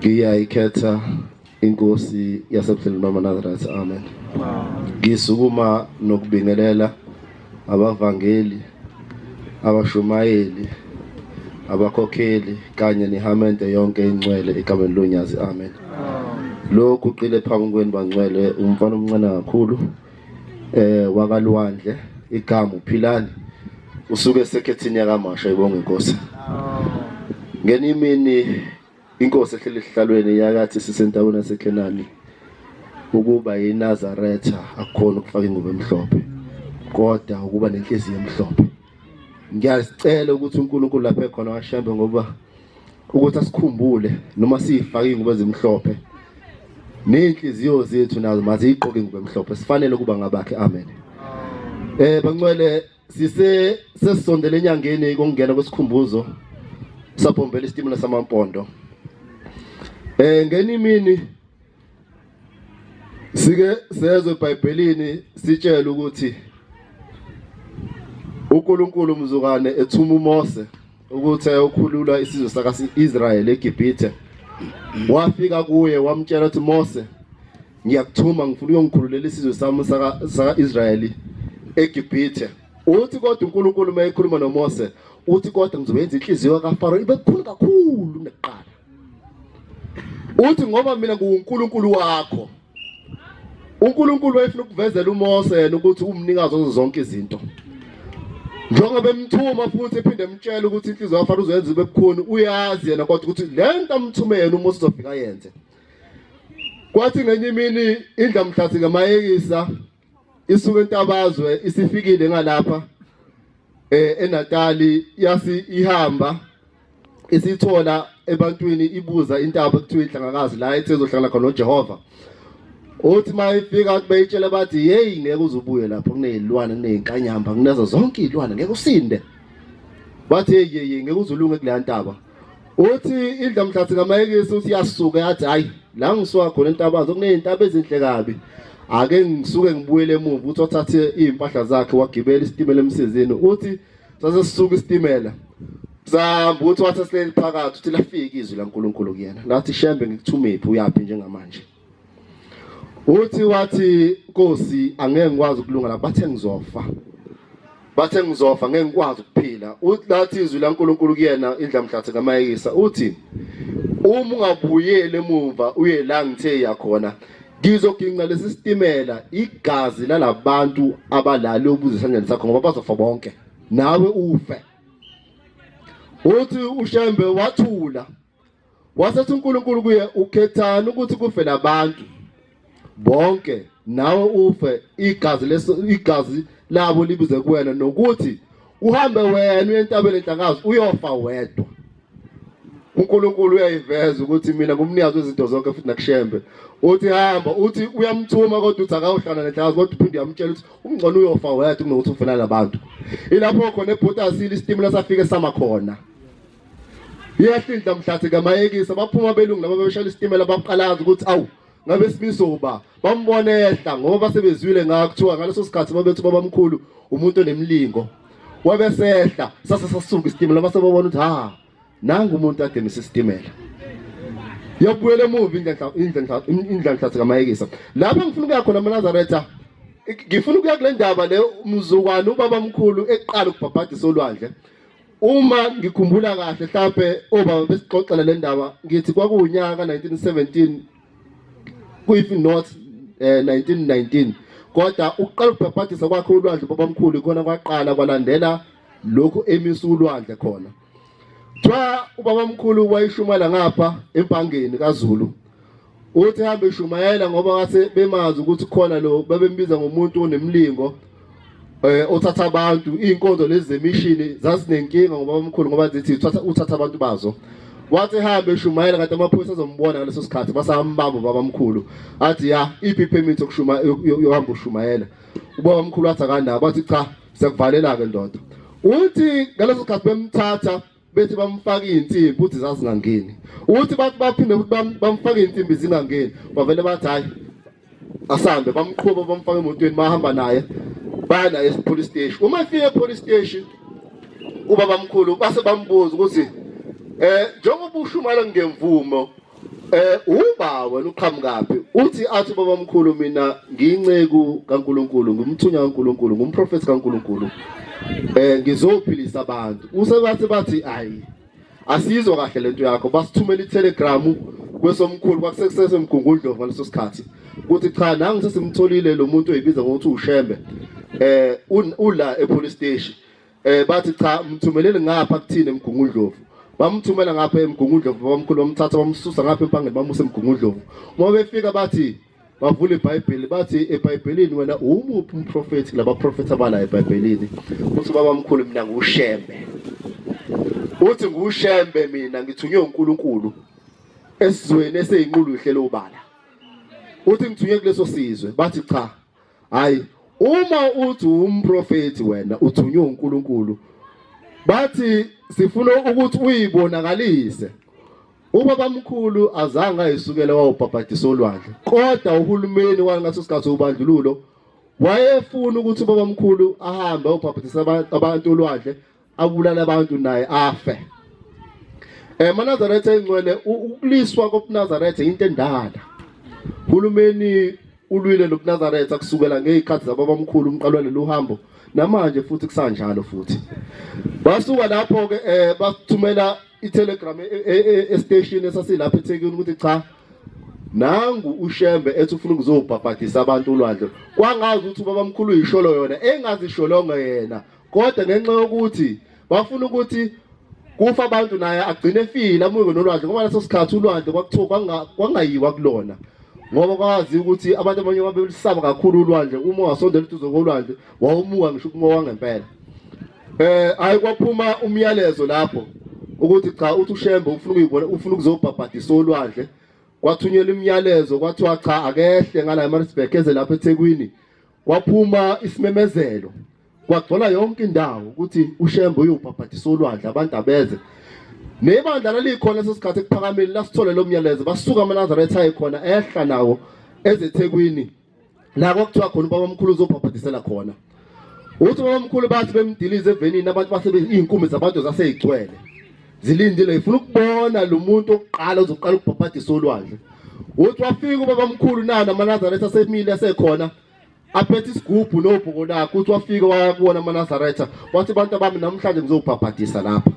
Ngiyayikhetha inkosi yasebuhleni bamaNazaretha. Amen. Ngisukuma nokubingelela abavangeli, abashumayeli, abakhokheli kanye nehamente yonke ingcwele egameni lonyazi. Amen. Lokhu uqile phambi kwenu bangcwele umfana omncane kakhulu wakalwandle igama uPhilani usuke esekhethini yakaMasha ibonga inkosi. Ngenye imini inkosi ehleli esihlalweni yakathi sisentabeni yaseKhenani ukuba yiNazaretha akukhona ukufaka ingubo emhlophe kodwa ukuba nenhliziyo emhlophe. Ngiyacela ukuthi uNkulunkulu lapha ekhona waShembe ngoba ukuthi asikhumbule noma siyifake ingubo ezimhlophe nezinhliziyo zethu nazo maziyigqoke ingubo emhlophe sifanele ukuba ngabakhe. Amen. Bangcwele sise sesisondele enyangeni kokungena kwesikhumbuzo saphombela isitimela samampondo. Ngeni imini sike sezwe eBhayibhelini sitshela ukuthi uNkulunkulu mzukwane ethuma uMose ukuthi ayokhulula isizwe saka-Israyeli eGibhithe. Wafika kuye wamtshela ukuthi Mose ngiyakuthuma ngifuna uyongikhululela isizwe sami saka-Israyeli eGibhithe. Uthi kodwa uNkulunkulu uma ekhuluma noMose uthi kodwa ngizoyenza inhliziyo kaFaro ibe bukhulu kakhulu kunakuqala. Uthi ngoba mina nguNkulunkulu wakho. uNkulunkulu wayefuna ukuvezela uMose yena ukuthi umnikazi wazo zonke izinto. Njengoba emthuma futhi ephinde emtshela ukuthi inhliziyo kaFaro uzoyenza ibe bukhuni, uyazi yena kodwa ukuthi le nto amthume yena uMose uzofika yenze. Kwathi ngenye imini indlamhlathi ngamayekisa isuke entabazwe isifikile ngalapha eNatali yasi ihamba isithola ebantwini ibuza intaba ekuthiwa inhlangakazi la ethe izohlala khona noJehova. Uthi mayifika beyitshela bathi hey ngeke uzubuye lapho kunezilwane kunezinkanyamba kunezo zonke izilwane ngeke usinde. Bathi hey hey ngeke uzulunge kuleya ntaba. Uthi indlamhlathi kaMayekisi uthi yasuka yathi hayi la ngisuka khona entabazo kunezintaba ezinhle kabi. Ake ngisuke ngibuyele emuva uthi wathathe izimpahla zakhe wagibela isitimela emsizini. Uthi sase sisuka isitimela sahamba uthi wathi sileli phakathi uthi lafika izwi laNkulunkulu kuyena lathi Shembe ngikuthumephi uyaphi njengamanje. Uthi wathi Nkosi angeke ngikwazi ukulunga lapha bathe ngizofa. Bathe ngizofa ngeke ngikwazi ukuphila. Uthi lathi izwi laNkulunkulu kuyena indlamhlathi kaMayekisa uthi uma ungabuyeli emuva uye la ngithe yakhona ngizoginqa lesi sitimela igazi lalabantu abalali obuze esandleni sakho ngoba bazofa bonke nawe ufe. Uthi uShembe wathula wasethi uNkulunkulu kuye ukhethani ukuthi kufe labantu bonke nawe ufe igazi leso igazi labo libize kuwena nokuthi uhambe wena uye entabeni enhlakazi uyofa wedwa. uNkulunkulu uyayiveza ukuthi mina ngumnikazi wezinto zonke futhi nakuShembe. Uthi hamba uthi uyamthuma kodwa uthi akawuhlala nenhlakazi kodwa uphinde uyamtshela ukuthi ungcono uyofa wedwa kunokuthi ufana nabantu. Ilapho khona eBhotasini isitimela safike sama khona. Iyahlinda mhlathi kamayekisa baphuma belungu laba beshaya isitimela baqalaza ukuthi awu ngabe simiso ba bambona ehla ngoba basebezwile ngakho kuthiwa ngaleso sikhathi babethi babamkhulu umuntu onemlingo wabesehla sase sasuka isitimela base babona ukuthi ha nangu umuntu ademise isitimela. Yabuyela emuva indlanhla kamayekisa lapho ngifuna ukuya khona amaNazaretha. Ngifuna ukuya kule ndaba le umzukwane ubabamkhulu eqala ukubhabhadisa olwandle. Uma ngikhumbula kahle mhlambe obaba besixoxela le ndaba ngithi kwakuwunyaka 1917 if not 1919 kodwa ukuqala ukubhabhadisa kwakhe ulwandle babamkhulu khona kwaqala kwalandela lokhu emisa ulwandle khona. Kuthiwa ubabamkhulu wayishumayela ngapha empangeni kaZulu. Uthi hambe eshumayela ngoba ngase bemazi ukuthi khona lo babembiza ngomuntu onemlingo othatha abantu izinkonzo lezi zemishini zazinenkinga ngoba babamkhulu ngoba zithi uthatha abantu bazo. Wathi hambe eshumayela kanti amaphoyisa azombona ngaleso sikhathi basambamba babamkhulu. Athi ya iphi permit yokushuma yohamba ushumayela. Ubabamkhulu wathi akanabo wathi cha siyakuvalela ke ndoda. Uthi ngaleso sikhathi bemthatha bethi bamfaka izinsimbi uthi zazingangeni. Uthi bathi baphinde futhi bamfaka izinsimbi zingangeni. Bavele bathi hayi asambe bamqhuba bamfaka emotweni bahamba naye baya naye e-police station. Uma efika e-police station ubabamkhulu base bambuza ukuthi njengoba ushumayela ngemvumo Uba wena uqhamukaphi? Uthi athi baba mkhulu mina ngiyinceku kaNkuluNkulu, ngumthunywa kaNkuluNkulu, ngumprofeti kaNkuluNkulu. Ngizophilisa abantu. Usebathi bathi ayi asizwa kahle lento yakho, basithumela itelegram kwesomkhulu kwakusesemgungundlovu ngaleso sikhathi ukuthi cha nangu sesimtholile lo muntu oyibiza ngokuthi uShembe ula epolice station. Bathi cha mthumelele ngapha kuthina eMgungundlovu. Bamthumela ngapha eMgungundlovu, babamkhulu bamthatha bamsusa ngapha empangeni bamusa eMgungundlovu. Uma befika bathi bavula iBhayibheli bathi eBhayibhelini wena umuphi umprofeti laba profeti abala eBhayibhelini? Uthi babamkhulu mina nguShembe. Uthi nguShembe mina ngithunywe uNkulunkulu esizweni eseyinqulu hlelo ubala. Uthi ngithunywe kuleso sizwe. Bathi cha hayi uma uthi umprofeti wena uthunywe uNkulunkulu, bathi sifuna ukuthi uyibonakalise. Ubabamkhulu azange ayisukela wawubhabhadisa olwandle, kodwa uhulumeni wangaso sikhathi ubandlululo wayefuna ukuthi ubabamkhulu ahambe ayobhabhadisa abantu olwandle, abulala abantu naye afe. MaNazaretha engcwele, ukuliswa kobuNazaretha into endala. Uhulumeni ulwile nobuNazaretha kusukela ngezikhathi zababamkhulu umqalwa lolu hambo, namanje futhi kusanjalo futhi. Basuka lapho ke bathumela itelegram e-station esasilapha eThekwini ukuthi cha nangu uShembe ethi ufuna ukuzobhabhadisa abantu ulwandle. Kwangazi ukuthi ubabamkhulu uyisholo yona engazisholonga yena, kodwa ngenxa yokuthi bafuna ukuthi kufa abantu naye agcine efile amuke nolwandle, ngoba leso sikhathi ulwandle kwakuthiwa kwangayiwa kulona, ngoba kwazi ukuthi abantu abanye babelusaba kakhulu ulwandle. Uma wasondela eduze kolwandle wawumuka ngisho ukumuka wangempela. Hayi kwaphuma umyalezo lapho ukuthi cha uthi uShembe ufuna ukuyibona, ufuna ukuzobhabhadisa olwandle. Kwathunyelwa imiyalezo kwathiwa cha akehle ngala eMaritzburg eze lapha eThekwini. Kwaphuma isimemezelo kwagcwala yonke indawo ukuthi uShembe uyobhabhadisa olwandle, abantu abeze. Nebandla lalikhona leso sikhathi ekuphakameni lasithole lo myalezo, basuka amaNazaretha ayekhona ehla nawo ezeThekwini la kwakuthiwa khona ubaba omkhulu uzobhabhadisela khona. Uthi ubaba omkhulu bathi bemdilize evenini, abantu base izinkumbi zabantu zaseyigcwele zilindile ifuna ukubona lo muntu oqala ozoqala ukubhabhadisa olwandle. Uthi wafika ubaba omkhulu nawo namaNazaretha asemile asekhona aphethe isigubhu nobhoko lakhe. Uthi wafika wayakubona amaNazaretha wathi bantu abami namhlanje ngizobhabhadisa lapha.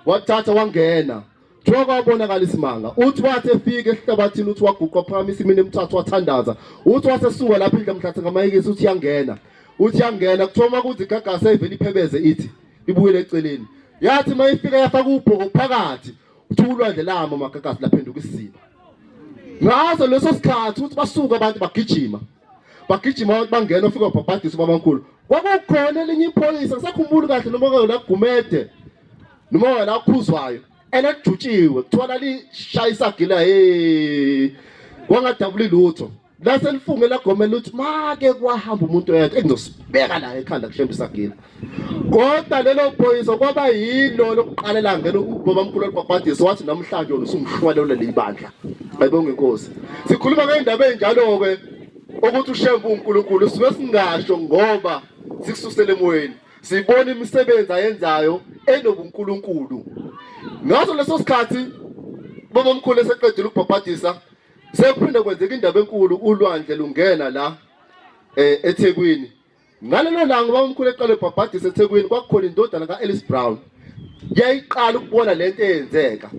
Wathatha wangena, kuthiwa kwabonakala isimanga. Uthi wathi efika esihlabathini uthi waguqa phakamisa imini emithathu wathandaza. Uthi wasesuka lapha indlu mhlathe ngamayikisi uthi yangena, uthi yangena kuthiwa uma kuthi igagasi ayivele iphebeze ithi ibuyele eceleni. Yathi mayifika yafaka ubhoko phakathi, uthi ulwandle lama amagagasi laphenduka isiziba. Ngaso leso sikhathi uthi basuka abantu bagijima, bagijima abantu bangena, ufika ubhabhadisa ubabamkhulu. Kwakukhona elinye iphoyisa ngisakhumbula kahle noma la Gumede noma la Khuzwayo elajutshiwe, kuthiwa lalishaya isagila hey kwangadabuli lutho. Lase lifunge lagomela ukuthi make kwahamba umuntu oyedwa engizosibeka la ekhanda kuShembe isagila. Kodwa lelo phoyisa kwaba yilo lokuqala langena ubaba mkhulu olubhabhadisa wathi namhlanje wena usumshwalelo lelibandla. Ayibonge inkosi. Sikhuluma ngeindaba ezinjalo ke ukuthi uShembe uNkulunkulu suke singasho ngoba sikususele emoyeni. Sibona imisebenzi ayenzayo enobuNkulunkulu. Ngaso leso sikhathi baba mkhulu eseqedile ukubhabhadisa sekuphinde kwenzeka indaba enkulu, ulwandle lungena la eThekwini. Ngalelo langa ubaba omkhulu eqala ebhabhadisa eThekwini kwakukhona indodana ka-Alice Brown yayiqala ukubona lento eyenzeka,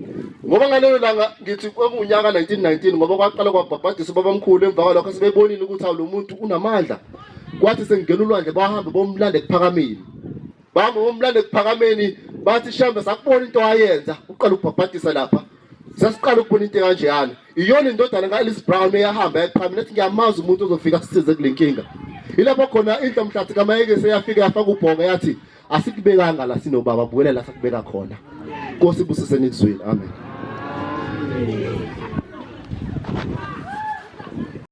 ngoba ngalelo langa ngithi kwakunyaka 1919 ngoba kwaqala kwabhabhadisa ubaba omkhulu. Emva kwalokho sebebonile ukuthi awu lo muntu unamandla, kwathi sengena ulwandle bahambe bomlanda ekuphakameni, bahambe bomlanda ekuphakameni bathi Shembe sakubona into ayenza uqala ukubhabhadisa lapha, sasiqala ukubona into kanjeyana. Iyona indodana ka-Alice Brown eyahamba yakuphakameni ethi ngiyamazi umuntu ozofika asisize kule nkinga. Ilapho khona inhlamhlathi kaMayeke seyafika yafaka ubhongo yathi asikubekanga la sinobaba, bukela la sakubeka khona. Nkosi ibusise nikuzwile. Amen.